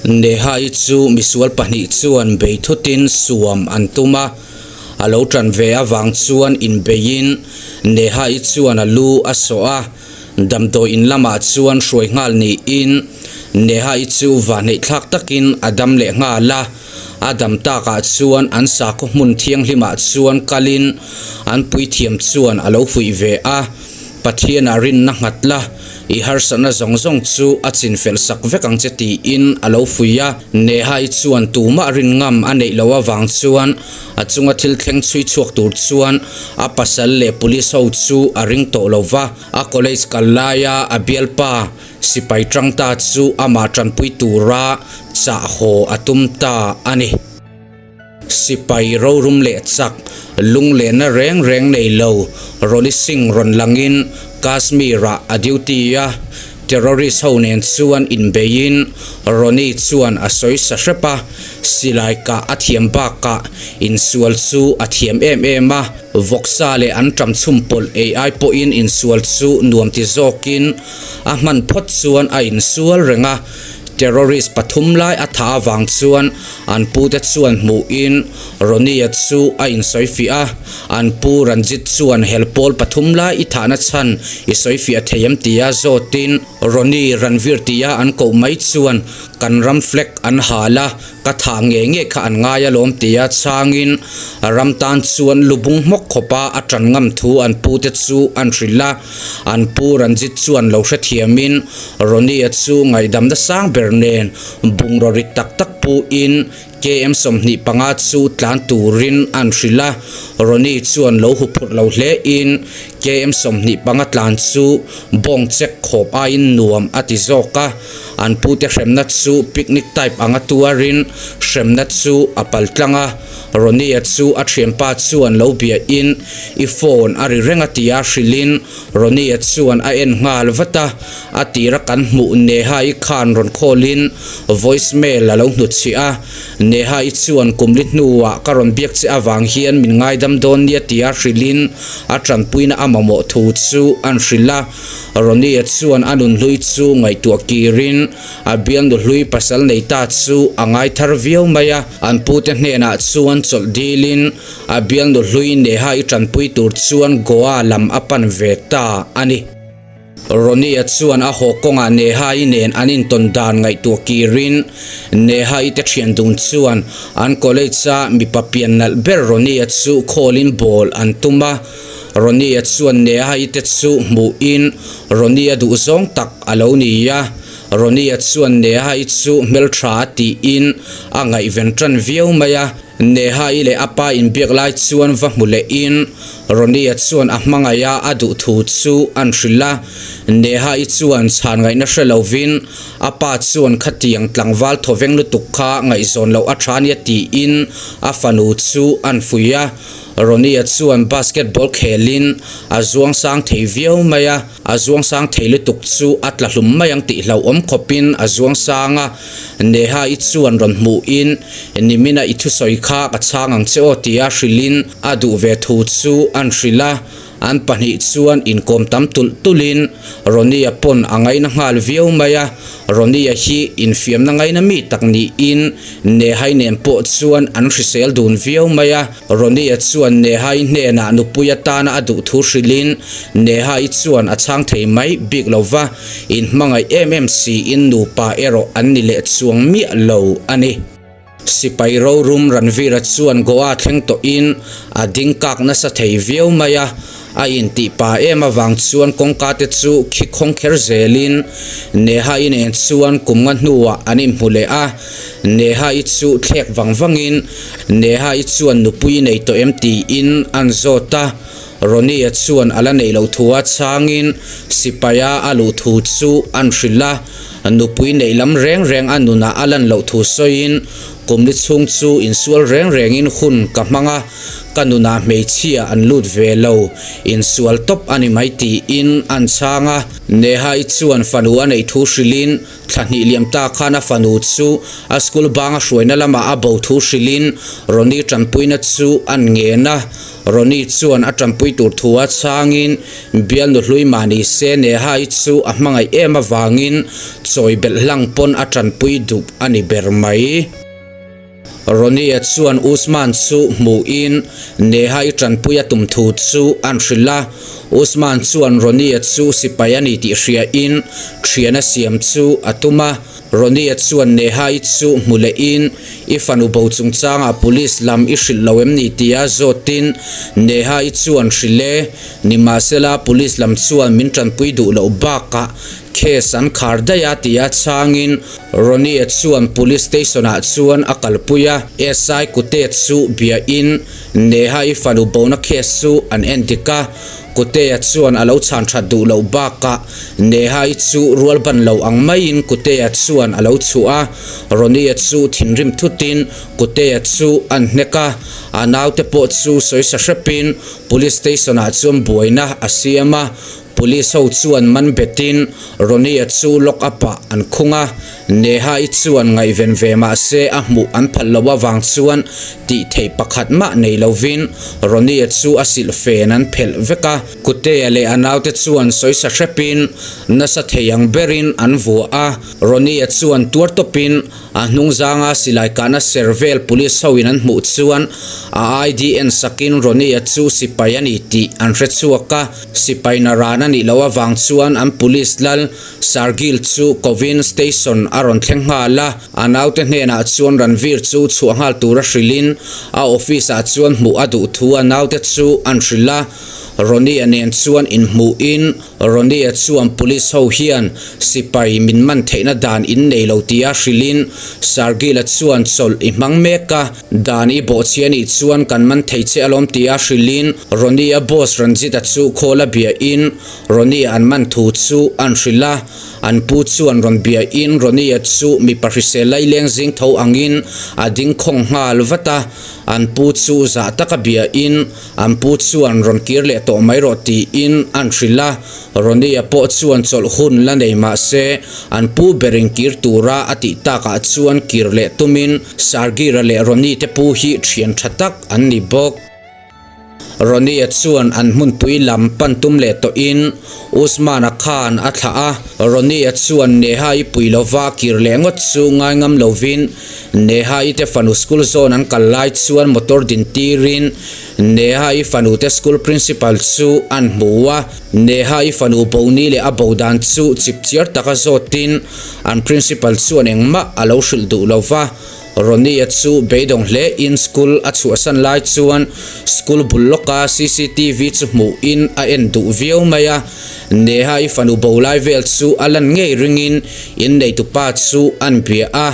Neha-i chu misual pahnih chuan bei thutin suam an tum a, a lo tan ve avang chuan inbeiin Neha-i chuan a lu a sawh a, damdawi in lamah chuan hruai nghal niin Neha-i chu vahneih thlak takin a dam leh nghal a, a dam takah chuan an sakhaw hmun thianghlimah chuan kalin an puithiam chuan a lo fuih ve a. Pathianah rinna nghat la, i harsatna zawng zawng chu a chinfelh sak vek ang che tiin a lo fuih a. Neha-i chuan tumah rin ngam a neih loh avang chuan a chunga thil thleng chhui chhuak tur chuan a pasal leh police ho chu a ring tawh lo va. A college kal laia a bialpa sipai tang ta chu amah tanpui tura chah haw a tum ta a ni. Sipai rorum leh chak, lunglenna reng reng nei lo, Ronnie Singh rawn langin Kashmir-ah a duty a, terrorist ho nen chuan inbeiin Ronnie chuan a sawi sa hrep a, silai kah a thiam bakah insual chu a thiam em em a, vawksa leh an ṭam chhum pawlh ei ai pawhin insual chu nuam ti zawkin a hman phawt chuan a insual reng a. Terrorist pathum lai a tha avang chuan an pute chuan hmuhin Ronnie-a chu a insawifiah a, an pu Ranjit chuan hel pawl pathum lai i thahna chhan i sawifiah thei em tia zawtin Ronnie Ranveer tia an koh mai chuan kan ram flag an hal a, Ka thah nge nge kha an ngai alawm tia chhangin ram tan chuan lu bung hmawk khawpa a tan ngam thu an pu te chu an hrilh a. An pu Ranjit chuan lo hrethiamin Ronnie-a chu ngaihdamna sang ber nen bungraw rit tak tak puin KM 25 chu tlan turin an hrilh a. Ronnie chuan lo huphurh lo hlein KM 25 tlan chu bawng chek khawp aiin nuam a ti zawk a. An pute hremna chu picnic type anga tuarin hremna chu a pal tlang a, Ronnie-a chu a thianpa chuan lo biahin i phone a ri reng a tia hrilhin Ronnie-a chuan a en nghal vat a, a tira kan hmuh Neha-i khan rawn call-in voice mail a lo hnutchhih a, Neha-i chuan kumli hnuah ka rawn biak che avang hian min ngaidam dawn nia tia hrilhin a tanpuina a mamawh thu chu an hrilh a. Ronnie-a chuan a nunhlui chu ngaihtuah kirin a bialnu hlui pasal nei ta chu a ngai thar viau mai a. An pute hnenah chuan chawlh dilin a bialnu hlui Neha-i tanpui tur chuan Goa lam a pan ve ta a ni. Ronnie-a chuan a haw kawngah Neha-i nen an intawn dan ngaihtuah kirin Neha-i te thian dun chuan an college-a mipa pian nalh ber Ronnie-a chu call-in ball an tum a. Ronnie-a chuan Neha-i te chu hmuhin Ronnie-a duh zawng tak a lo ni a. Ronnie-a chuan Neha-i chu hmeltha a tiin a ngaihven tan viau mai a. Neha-i leh a pa inbiak lai chuan va hmu lehin Ronnie-a chuan a hmangaiha a duh thu chu an hrilh a. Neha-i chuan chhan ngaihna hre lovin a pa chuan khatiang tlangval thawveng lutuk kha ngaihzawn loh a tha nia tiin a fanu chu an fuih a. Ronnie-a chuan basketball khelin a zuang sang thei viau mai a, a zuang sang thei lutuk chu a tla hlum mai ang tih hlauhawm khawpin a zuang sang a. Neha-i chuan rawn hmuhin, Nimina i thusawi kha ka chhang ang che aw tia hrilhin a duh ve thu chu an hrilh a. An pahnih chuan inkawm tam tulh tulhin Ronnie-a pawn a ngaina nghal viau mai a, Ronnie-a hi infiamna ngaina mi tak niin Nehai nen pawh chuan an hrisel dun viau mai a. Ronnie-a chuan Nehai hnenah nupui atana a duh thu hrilhin Nehai chuan a chhang thei mai bik lo va, inhmangaih em em siin nupa erawh an ni leh chuang miah lo a ni. Sipai rorum Ranveer-a chuan Goa thleng tawhin a ding kak nasa thei viau mai a, a intih pa em avang chuan kawngka te chu khi khawng kher zelin Neha-i nen chuan kum nga hnuah an inhmu leh a, Neha-i chu thlek vang vangin Neha-i chuan nupui nei tawh em tiin an zawt a, Ronnie-a chuan a la neih loh thu a chhangin sipaia a luh thu chu an hrilh a, nupui neih lam reng reng a nunah a lan loh thu sawiin Kum ni chhung chu insual reng rengin hun ka hmang a, ka nunah hmeichhia an lut ve lo, insual tawp a ni mai tiin an chhang a. Neha-i chuan fanu a neih thu hrilhin thla hnih liam ta khan a fanu chu a school banga hruaina lamah a bo thu hrilhin Ronnie tanpuina chu an ngen a. Ronnie chuan a tanpui tur thu a chhangin bialnu hlui mahni se Neha-i chu a hmangaih em avangin chawi belh hlang pawn a tanpui duh a ni ber mai. Ronnie-a chuan Usman chu hmuhin Neha-i tanpui a tum thu chu an hrilh a. Usman chuan Ronnie-a chu sipai a ni tih hriain thian a siam chu a tum a. Ronnie-a chuan Neha-i chu hmu lehin I fanu bo chungchangah police lam i hrilh lo em ni tia zawtin Neha-i chuan hrilh e. Nimahsela police lam chuan min tanpui duh loh bakah case an khar daih a tia chhangin Ronnie-a chuan Police Station-ah chuan a kalpui a, SI Kute chu biahin Neha-i fanu bona case chu an en dik a, Kute-a chuan a lo chhan that duh loh bakah Neha-i chu rual ban lo ang maiin Kute-a chuan a lo chhuah a, Ronnie-a chu thinrim thutin Kute-a chu an hnek a, a naute pawh chu sawisa hrepin Police Station-ah chuan buaina a siam a, Police ho chuan man betin Ronnie-a chu lock up-ah an khung a, Neha-i chuan ngaihven ve mah se a hmuh an phal loh avang chuan tih theih pakhat mah nei lovin Ronnie-a chu a silh fen an phelh vek a. Kutea leh a naute chuan sawisa hrepin nasa thei ang berin an vuah a, Ronnie-a chuan tuar tawpin A hnung zanga silai kahna ser vel police ho in an hmuh chuan a ID en sakin Ronnie-a chu sipai a ni tih an hre chhuak a, sipai na ran a nih loh avang chuan an police lal Sargil chu Kovin station a rawn thleng nghal a, a naute hnenah chuan Ranveer chu chhuah nghal tura hrilhin a office ah chuan hmuh a duh thu a naute chu an hrilh a, Ronnie-a nen chuan inhmuhin Ronnie-a chuan police ho hian sipai min man theihna dan in nei lo tia hrilhin Sargil-a chuan chawlh i hmang mek a, dan i bawhchhi a nih chuan kan man thei che alawm tia hrilhin Ronnie-a boss Ranjit-a chu call a biahin Ronnie-a an man thu chu an hrilh a, an pu chuan rawn biahin Ronnie-a chu mipa hrisel laileng zing tho angin a ding khawng nghal vat a, an pu chu zah taka biahin An pu chuan rawn kir leh tawh mai rawh tiin an hrilh a, Ronnie-a pawh chuan chawlh hun la nei mah se an pu berin kir tura a tih takah chuan kir leh tumin Sargira leh Ronnie te pu hi thian tha tak an ni bawk. Ronnie-a chuan an hmunpui lam pan tum leh tawhin Usman-a khan a thlah a, Ronnie-a chuan Neha-i pui lova kir leh ngawt chu ngai ngam lovin Neha-i te fanu school zawn an kal lai chuan motor din tirin Neha-i fanu te school principal chu an hmu a, Neha-i fanu Boni leh a bo dan chu chip chiar taka zawtin an principal chuan engmah a lo hrilh duh lo va, Ronnie-a chu beidawng hle in school a chhuahsan lai chuan school bul lawka cctv chu hmuhin a en duh viau mai a, Neha-i fanu bo lai vel chu a lan ngei ringin inneitupa chu an bia a.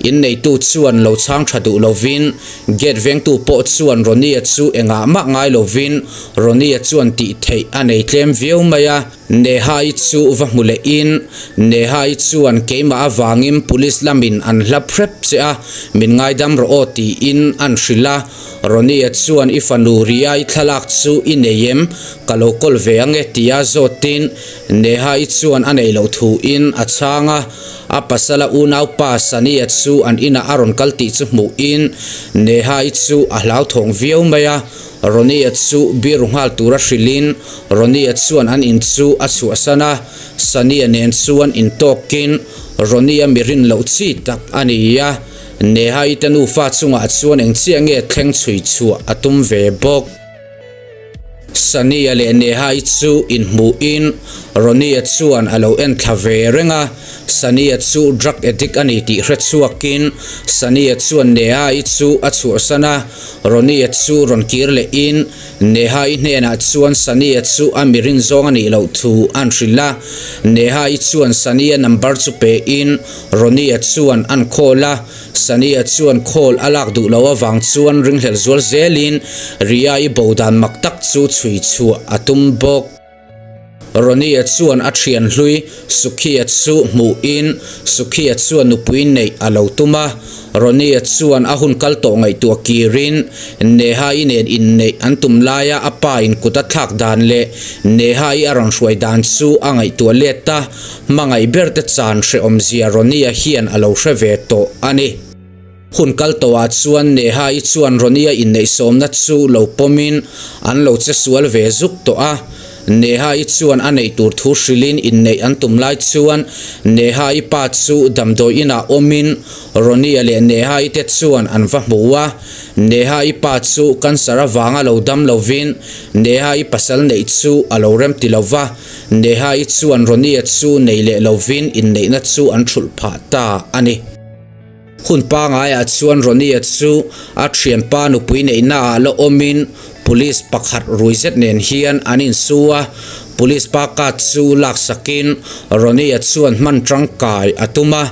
Inneitu chuan lo chhang tha duh lovin gate vengtu pawh chuan Ronnie-a chu engah mah ngai lovin Ronnie-a chuan tih theih a nei tlem viau mai a. Neha-i chu va hmu lehin Neha-i chuan keimah avangin police lamin an hlap hrep che a, min ngaidam rawh aw tiin an hrilh a. Ronnie-a chuan i fanu Ria-i thlalak chu i nei em? Ka lo kawl ve ange tia zawtin Neha-i chuan a nei loh thuin a chhang a. A pasala unaupa Sania chu an inah a rawn kal tih chu hmuhin Neha-i chu a hlauthawng viau mai a, Ronnie-a chu biru nghal tura hrilhin Ronnie-a chuan an in chu a chhuahsan a, Sania nen chuan intawkin Ronnie-a mi rin loh chi tak a ni a, Neha-i te nufa chungah chuan engchiah nge thleng chhui chhuah a tum ve bawk. Sania leh Neha-i chu inhmuhin Ronnie-a chuan a lo en thla ve reng a, Sania chu drug addict a ni tih hre chhuakin Sania chuan Neha-i chu a chhuahsan a, Ronnie-a chu rawn kir lehin Neha-i hnenah chuan Sania chu a mi rin zawng a nih loh thu an hrilh a, Neha-i chuan Sania number chu pein Ronnie-a chuan an call a. Sania chuan call a lak duh loh avang chuan ringhlel zual zelin Ria-i bo dan mak tak chu chhui chhuah a tum bawk. Ronnie-a chuan a thian hlui Sukhi-a chu hmuhin Sukhi-a chuan nupui neih a lo tum a. Ronnie-a chuan a hun kal tawh ngaihtuah kirin Neha-i nen inneih an tum laia a pa in kut a thlak dan leh Neha-i a rawn hruai dan chu a ngaihtuah let a, hmangaih ber te chan hrehawmzia Ronnie-a hian a lo hre ve tawh a ni. Hun kal tawhah chuan Neha-i chuan Ronnie-a inneih sawmna chu lo pawmin an lo che sual ve zuk tawh a. Neha-i chuan a neih tur thu hrilhin inneih an tum lai chuan Neha-i pa chu damdawi inah awmin Ronnie-a leh Neha-i te chuan an va hmu a. Neha-i pa chu cancer avanga lo dam lovin Neha-i pasal neih chu a lo rem ti lo va, Neha-i chuan Ronnie-a chu nei leh lovin inneihna chu an thulh phah ta a ni. Hun pangaiah chuan Ronnie-a chu a thianpa nupui neihnaah la awmin police pakhat rui zet nen hian an insu a, police pa card chu laksakin Ronnie-a chuan hman tangkai a tum a,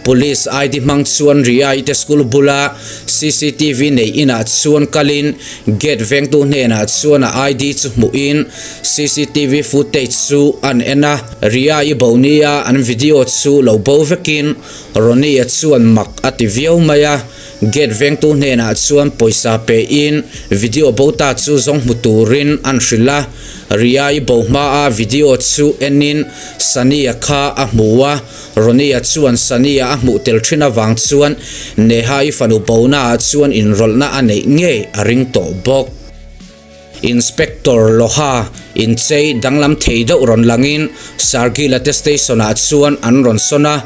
police ID hmang chuan Ria-i te school bula cctv neih inah chuan kalin gate vengtu hnenah chuan a ID chu hmuhin cctv footage chu an en a, Ria-i bo nia an video chu lo bo vekin Ronnie-a chuan mak a ti viau mai a, gate vengtu hnenah chuan pawisa pein video bo ta chu zawng hmu turin an hrilh a. Ria-i bo hmaa video chu enin Sunny-a kha a hmu a, Ronnie-a chuan Sunny-a a hmuh tel thin avang chuan Neha-i fanu bonaah chuan inrawlhna a neih ngei a ring tawh bawk. Inspector Loha inchei danglam thei deuh rawn langin Sargila te station ah chuan an rawn sawn a,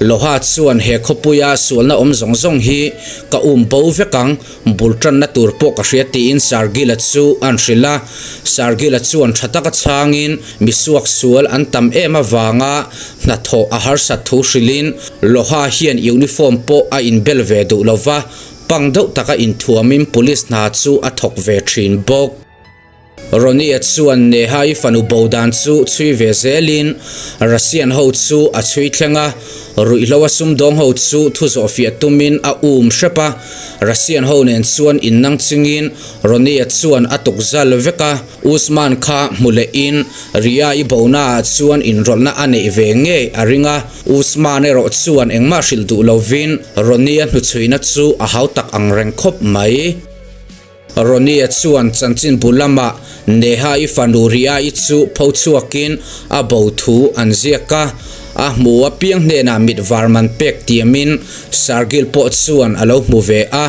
Loha chuan he khawpuia sualna awm zawng zawng hi ka um bo vek ang, bul tanna tur pawh ka hria tiin Sargila chu an hrilh a, Sargila chuan tha taka chhangin misuak sual an tam em avanga hnathawh a harsat thu hrilhin Loha hian uniform pawh a inbel ve duh lova, Pang deuh taka inthuamin police hna chu a thawk ve thin bawk. Ronnie-a chuan Neha-i fanu bo dan chu chhui ve zelin Russian ho chu a chhui thleng a, ruihhlo a sumdawng ho chu thu zawh fiah tumin a um hrep a. Russian ho nen chuan innang chingin Ronnie-a chuan a tukzal vek a, Usman kha hmu lehin Ria-i bonaah chuan inrawlhna a neih ve ngei a ring a. Usman erawh chuan engmah hrilh duh lovin Ronnie-a hnuchhuina chu a hau tak ang reng khawp mai. Ronnie-a chuan chanchinbu lamah Neha-i fanu Ria-i chu pho chhuakin a bo thu an ziak a, a hmu apiang hnenah mit var man pek tiamin Sargil pawh chuan a lo hmu ve a.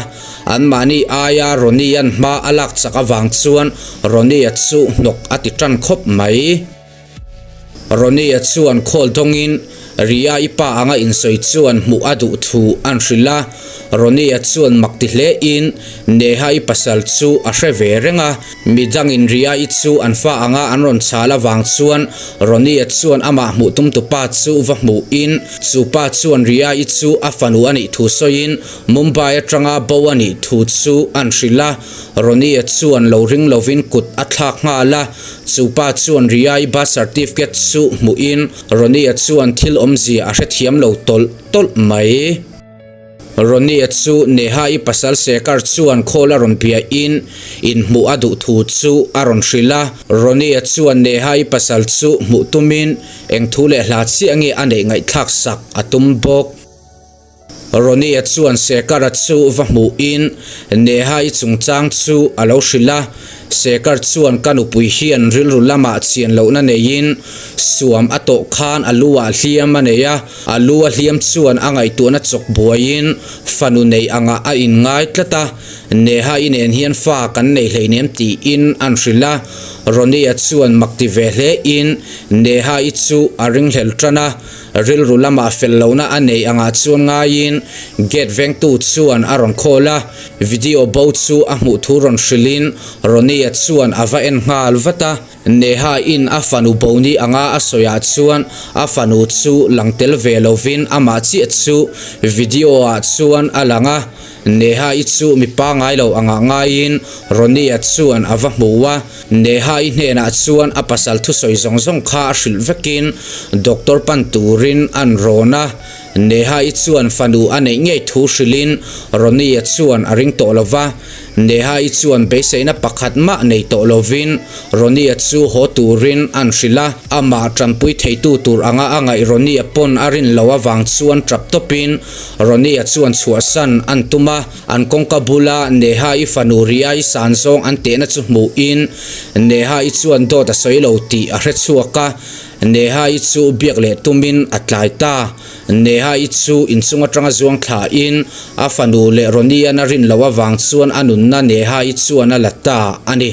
Anmahni aia Ronnie-a'n hma a lak chak avang chuan Ronnie-a chu hnawk a ti tan khawp mai. Ronnie-a chuan call dawngin Ria-i pa anga insawi chuan hmuh a duh thu an hrilh a. Ronnie-a chuan mak ti hlein Neha-i pasal chu a hre ve reng a. Midangin Ria-i chu an fa anga an rawn chhal avang chuan Ronnie-a chuan amah hmuh tumtu pa chu va hmuhin chu pa chuan Ria-i chu a fanu a nih thu sawiin Mumbai atanga bo a nih thu chu an hrilh a. Ronnie-a chuan lo ring lovin kut a thlak nghal a. Chu pa chuan Ria-i birth certificate chu hmuhin Ronnie-a chuan thil awmzia a hrethiam lo tawlh tawlh mai. Ronnie-a chu Neha-i pasal Shekhar chuan call a rawn biahin inhmuh a duh thu chu a rawn hrilh a. Ronnie-a chuan Neha-i pasal chu hmuh tumin eng thu leh hla chiah nge a neih ngaihthlak sak a tum bawk. Ronnie-a chuan Shekhar-a chu va hmuhin Neha-i chungchang chu a lo hrilh a. Shekhar chuan ka nupui hian rilru lamah chian lohna neiin suam a tawh khan a lu ah hliam a nei a, a lu a hliam chuan a ngaihtuahna chawk buaiin fanu nei angah a inngai tlat a, Neha-i nen hian fa kan nei hleinem tiin an hrilh a. Ronnie-a chuan mak ti ve hlein Neha-i chu a ringhlel tan a. Rilru lamah fel lohna a nei angah chuan ngaiin gate vengtu chuan a rawn call a, video bo chu a hmuh thu rawn hrilhin Ronnie-a chuan a va en nghal vat a. Neha-in a fanu bo ni anga a sawiah chuan a fanu chu lang tel ve lovin amah chiah chu video-ah chuan a lang a. Neha-i chu mi pangngai lo angah ngaiin Ronnie-a chuan a va hmu a. Neha-i hnenah chuan a pasal thusawi zawng zawng kha a hrilh vekin doctor pan turin an rawn a. Neha-i chuan fanu a neih ngei thu hrilhin Ronnie-a chuan a ring tawh lo va. Neha-i chuan beiseina pakhat mah nei tawh lovin Ronnie-a chu haw turin an hrilh a, amah tanpui theitu tur anga a ngaih Ronnie-a pawn a rin loh avang chuan tap tawpin Ronnie-a chuan chhuahsan an tum a, an kawngka bula Neha-i fanu Ria-i san zawng an tehna chu hmuhin Neha-i chuan dawt a sawi lo tih a hre chhuak a, Neha-i chu biak leh tumin a tlai ta. Neha-i chu inchung atanga zuang thlain a fanu leh Ronnie-an a rin loh avang chuan a nunna Neha-i chuan a la ta a ni.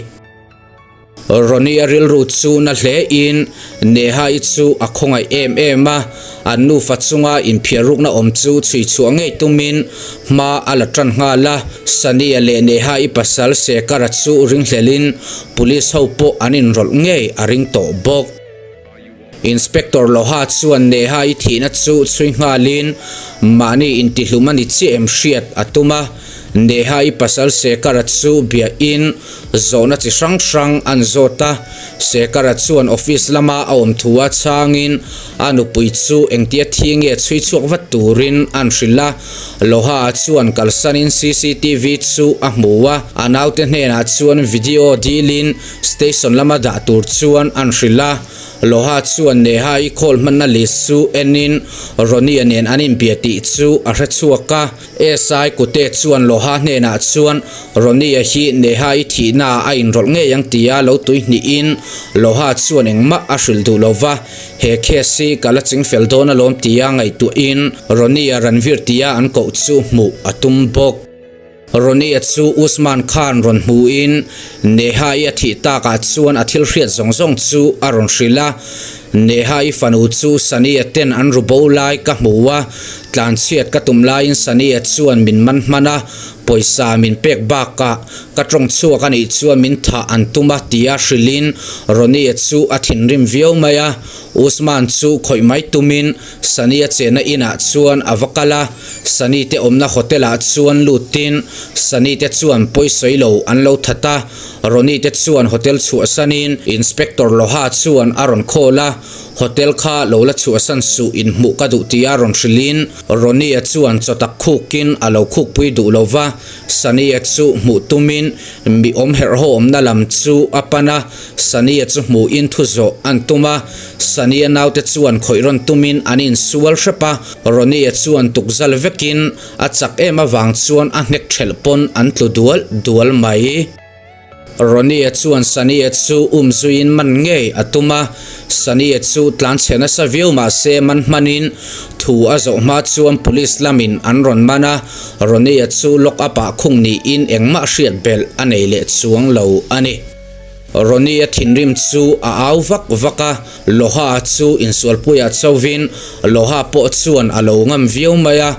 Ronnie-a rilru chu na hlein Neha-i chu a khawngaih em em a, an nufa chunga inphiarrukna awm chu chhui chhuah ngei tumin hma a la tan nghal a. Sunny-a leh Neha-i pasal Shekhar-a chu ringhlelin police ho pawh an inrawlh ngei a ring tawh bawk. Inspector Loha chuan Neha-i thihna chu chhui nghalin mahni intihlum a ni chiah em hriat a tum a. Neha-i pasal Shekhar-a chu biahin zawhna chi hrang hrang an zawt a. Shekhar-a chuan office lama a awm thu a chhangin a nupui chu engtia thi nge chhui chhuak vat turin an hrilh a. Loha-a chuan kalsanin cctv chu a hmu a, a naute hnenah chuan video dilin Station lama dah tur chuan an hrilh a, Loha chuan Neha-i call hmanna list chu enin Ronnie-a nen an inbia tih chu a hre chhuak a. SI Kute chuan Loha hnenah chuan Ronnie-a hi Neha-i thihnaah a inrawlh ngei ang tia lo tui hnihin Loha chuan engmah a hrilh duh lo va, he case hi ka la ching fel dawn alawm tia ngaihtuahin Ronnie-a Ranveer tia an koh chu hmuh a tum bawk. Ronnie-a chu Usman Khan rawn hmuhin Neha-i a thih takah chuan a thil hriat zawng zawng chu a rawn hrilh a. Neha-i fanu chu Sunny-a ten an ru bo lai ka hmu a, tlanchhiat ka tum laiin Sunny-a chuan min man hman a, pawisa min pek bakah ka tawng chhuak a nih chuan min thah an tum a tia hrilhin Ronnie-a chu a thinrim viau mai a. Usman chu khawih mai tumin Sunny-a chenna inah chuan a va kal a, Sunny te awmna hotel ah chuan lutin Sunny te chuan pawisawi lo an lo that a, Ronnie te chuan hotel chhuahsanin Inspector Loha chuan a rawn call a, hotel kha lo la chhuahsan suh inhmuh ka duh tia rawn hrilhin Ronnie-a chuan chaw tak khukin a lo khukpui duh lo va, Sunny-a chu hmuh tumin mi awm herhhaw awmna lam chu a pan a, Sunny-a chu hmuhin thu zawh an tum a, Sunny-a naute chuan khawih rawn tumin an insual hrep a, Ronnie-a chuan tukzal vekin a chak em avang chuan a hnek thelh pawn an tlu dual dual mai. Ronnie-a chuan Sunny-a chu um zuiin man ngei a tum a, Sunny-a chu tlanchhe nasa viau mah se man hmanin thu a zawh hma chuan police lamin an rawn man a, Ronnie-a chu lock up-ah khung niin engmah hriat belh a nei leh chuang lo a ni. Ronnie-a thinrim chu a au vak vak a, Loha chu insualpuiah chauvin Loha pawh chuan a lo ngam viau mai a,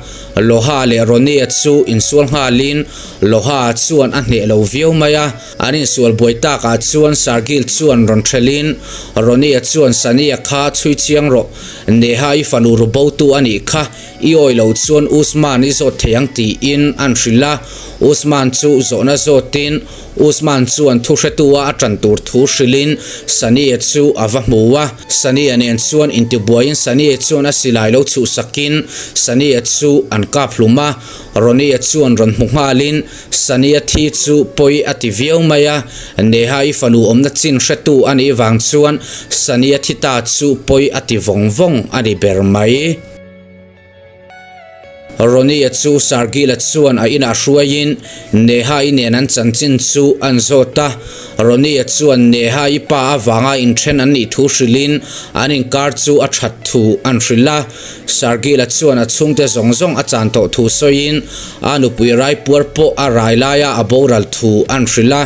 Loha leh Ronnie-a chu insual nghalin Loha chuan a hneh lo viau mai a, an insual buai takah chuan Sargil chuan rawn thelhin Ronnie-a chuan Sunny-a kha chhui chiang rawh, Neha i fanu ru botu a nih kha, i awi lo chuan Usman i zawt thei ang tiin an hrilh a, Usman chu zawhna zawtin Usman chuan thu hretua a tan tur thu hrilhin Sunny-a chu a va hmu a. Sunny-a nen chuan intibuaiin Sunny-a chuan a silai lo chhuhsakin Sunny-a chu an kap hlum a. Ronnie-a chuan rawn hmu nghalin Sunny-a thi chu pawi a ti viau mai a. Neha-i fanu awmna chin hretu a nih vang chuan Sunny-a thi ta chu pawi a ti vawng vawng a ni ber mai. Ronnie-a chu Sargil-a chuan a inah hruaiin Neha-i nen an chanchin chu an zawt a. Ronnie-a chuan Neha-i pa avanga inthen an nih thu hrilhin an inkar chu a that thu an hrilh a. Sargil-a chuan a chhungte zawng zawng a chan tawh thu sawiin a nupui raipuar pawh a rai laia a boral thu an hrilh a.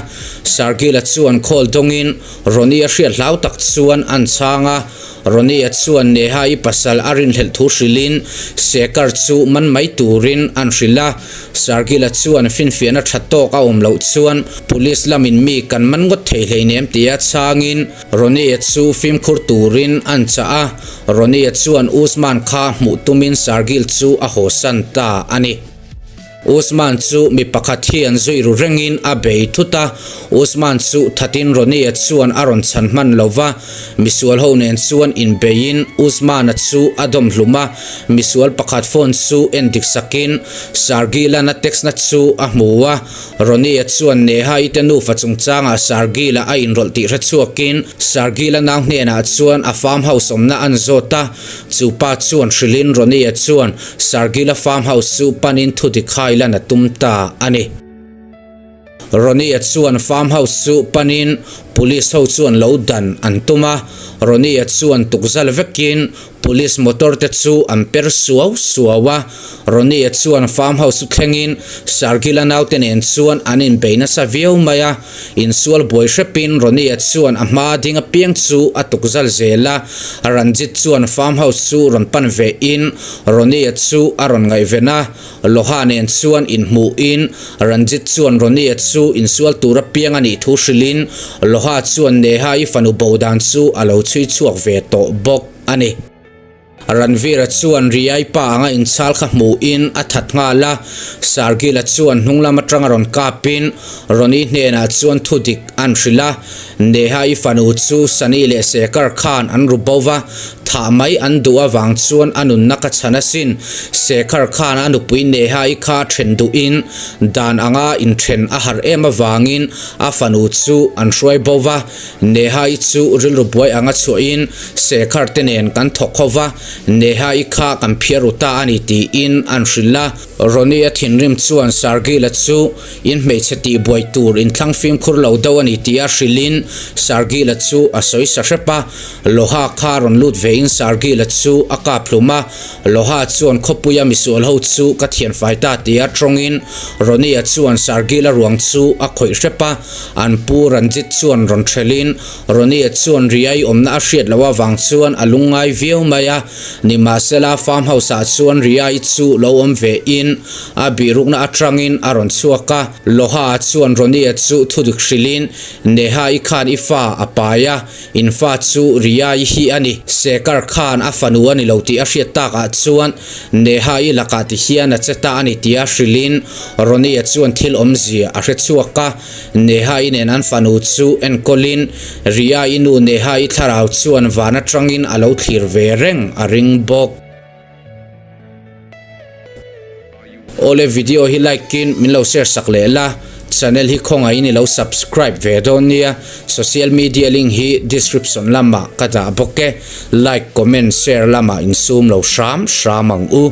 Sargil-a chuan call dawngin Ronnie-a hriat hlau tak chuan an chhang a. Ronnie-a chuan Neha-i pasal a rinhlelh thu hrilhin Shekhar chu man mai turin an hrilh a. Sargil-a chuan finfiahna tha tawk a awm loh chuan police lamin mi kan man ngawt thei hleinem tia chhangin Ronnie-a chu fimkhur turin an chah a. Ronnie-a chuan Usman kha hmuh tumin Sargil chu a hawsan ta a ni. Usman chu mi pakhat hian zui ru rengin a bei thut a, Usman chu thatin Ronnie-a chuan a rawn chhan hman lo va, misual ho nen chuan inbeiin Usman-a chu a dawm hlum a, misual pakhat phone chu en dik sakin Sargil-an a text na chu a hmu a, Ronnie-a chuan Neha-i te nufa chungchangah Sargil-a a inrawlh tih hre chhuakin Sargil-a nau hnenah chuan a farm house awmna an zawt a, Chu pa chuan hrilhin Ronnie-a chuan Sargila farm house chu panin thu dik hai lan a tum ta a ni. Ronnie-a chuan farm house chu panin police ho chuan lo dan an tum a, Ronnie-a chuan tukzal vekin police motor te chu an per suau suau a. Ronnie-a chuan farm house chu thlengin Sargila naute nen chuan an inbei nasa viau mai a. Insual buai hrepin Ronnie-a chuan a hma ding apiang chu a tukzal zel a, Ranjit chuan farm house chu rawn pan ve in Ronnie-a chu a rawn ngaihven a, Loha nen chuan inhmuhin Ranjit chuan Ronnie-a chu insual tur apiang a nih thu hrilhin Loha chuan Neha-i fanu bo dan chu a lo chhui chhuak ve tawh bawk a ni. Ranveer-a chuan Riyai pa anga inchhal kha hmuhin a that nghal a, Sargil-a chuan hnunglam atanga rawn kapin Ronnie hnenah chuan thu dik an hrilh a, Neha-i fanu chu Sunny leh Shekhar khan an ru bo va, thah mai an duh avang chuan a nunna ka chhan asin. Shekhar khan a nupui Neha-i kha then duhin dan anga inthen a harh em avangin a fanu chu an hruai bo va, Neha-i chu rilru buai anga chhuahin Shekhar te nen kan thawk ho va, Neha-i kha kan phiar ru ta a ni tiin an hrilh a. Ronnie-a thinrim chuan Sargil-a chu in hmeichhe tih buai tur inthlang fimkhur lo deuh a ni tia hrilhin Sargil-a chu a sawi sa hrep a. Loha kha rawn lut vein Sargil-a chu a kap hlum a. Loha chuan khawpuia misual ho chu ka thianfai ta tia tawngin Ronnie-a chuan Sargil-a ruang chu a khawih hrep a. An pu Ranjit chuan rawn thelhin Ronnie-a chuan Ria-i awmna a hriat loh avang chuan a lungngai viau mai a. Nimahsela farm house-ah chuan Ria-i chu lo awm ve in a bihrukna atangin a rawn chhuak a. Loha-a chuan Ronnie-a chu thudik hrilhin Neha-i khan i fa a pai a, in fa chu Ria-i hi a ni. Shekhar khan a fanu a ni lo tih a hriat takah chuan Neha-i lakah ti hian a che ta a ni tia hrilhin Ronnie-a chuan thil awmzia a hre chhuak a. Neha-i nen an fanu chu enkawlin Ria-i nu Neha-i thlarau chuan van atangin a lo thlir ve reng a ring bawk. Awle video hi like in min lo share sak leh la, channel hi khawngaihin i lo subscribe ve dawn nia, social media link hi description lamah ka dah bawk e, like comment share lamah insum lo hram hram ang u.